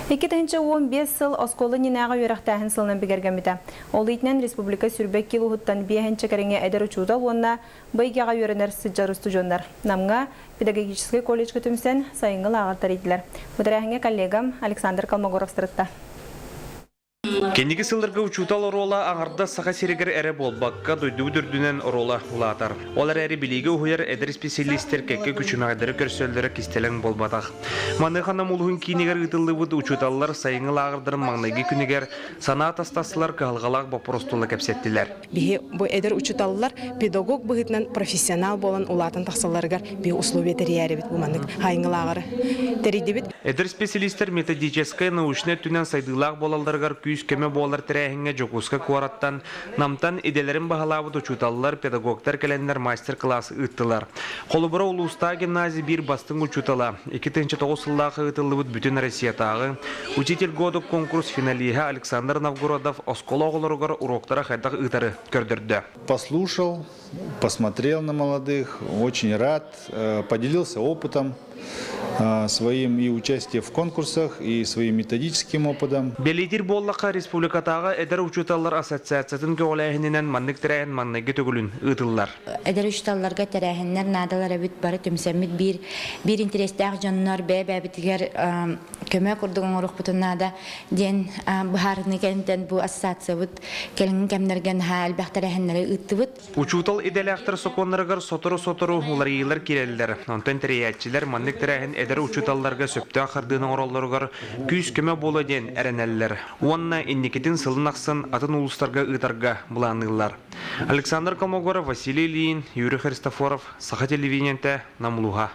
2015 сыл оскуола иннинээҕи үөрэхтээһин сылынан бигэргэммитэ. Ол иитинэн республика сүүрбэ кил уһуттан биэһинчэ кэриҥэ эдэр учуутал уонна бу эйгэҕэ үөрэнэр сылдьар устудьуоннар Намҥа педагогическай колледжка түмсэн сайыҥҥы лааҕыр тэрийдилэр. Бу тэрээһиҥҥэ коллегам Александр Колмогоров сырытта. Кэнники сылларга учуутал оруола аҥардас Саха сиригэр эрэ буолбакка, дойдубут үрдүнэн оруола улаатар. Ол эрээри билиигэ уһуйар эдэр исписэлиистэр кэккэ күчүмэҕэйдэри көрсөллөрө кистэлэҥ буолбатах. Маныаха Нам улууһун киинигэр ыытыллыбыт учууталлар сайыҥҥы лааҕырдарын маҥнайгы күнүгэр санаа атастастылар, кыһалҕалаах боппуруос тула кэпсэттилэр. Биһи бу эдэр учууталлар педагог быһыытынан профессионал буолан улаатан тахсалларыгар биһи условия тэрийээрибит бу маннык сайыҥҥы лааҕыры тэрийдибит. Эдэр специалистар методическай научнай өттүнэн сайдыылаах буолалларыгар күүс-көмө буолар тэрээһиҥҥэ Дьокуускай куораттан, Намтан идэлэрин баһылаабыт учууталлар, педагогтар кэлэннэр мастер-класс ыыттылар. Холобура, улуустааҕы гимназия биир бастыҥ учуутала, 2009 сыллаахха ыытыллыбыт Бүтүн Россиятааҕы Учитель года конкурс финалиһа Александр Новгородов оскуола оҕолоругар уруоктара хайдах ыытары көрдөрдө. Послушал, посмотрел на молодых, очень рад, поделился опытом своим и участие в конкурсах, и своим методическим опытом. Бэлиэтиир буоллахха, республикатааҕы эдэр учууталлар ассоциациятын көҕүлээһининэн маннык тэрээһин маҥнайгы төгүлүн ыытыллар. Эдэр учууталларга тэрээһиннэр наадалар эбит, бары түмсэммит биир биир интэриэстээх дьоннор бэйэ-бэйэбитигэр көмө курдук оҥоруохпутун наада диэн быһаарыныы кэнниттэн бу ассоциациябыт кэлиҥҥи кэмнэргэ наһаа элбэх тэрээһиннэри ыыттыбыт. Учуутал идэлээхтэр сокуоннарыгар сотору-сотору уларыйыылар киирэллэр. Онтон тэрийээччилэр маннык тэрээһин эдэр учууталларга сөптөөх хардыыны оҥороллоругар күүс-көмө буолуо диэн эрэнэллэр. Уонна инникитин сылын ахсын атын улуустарга ыытарга былаанныыллар. Александр Комогоров, Василий Ильин, Юрий Христофоров, Саха телевидениетэ, Нам улууһа.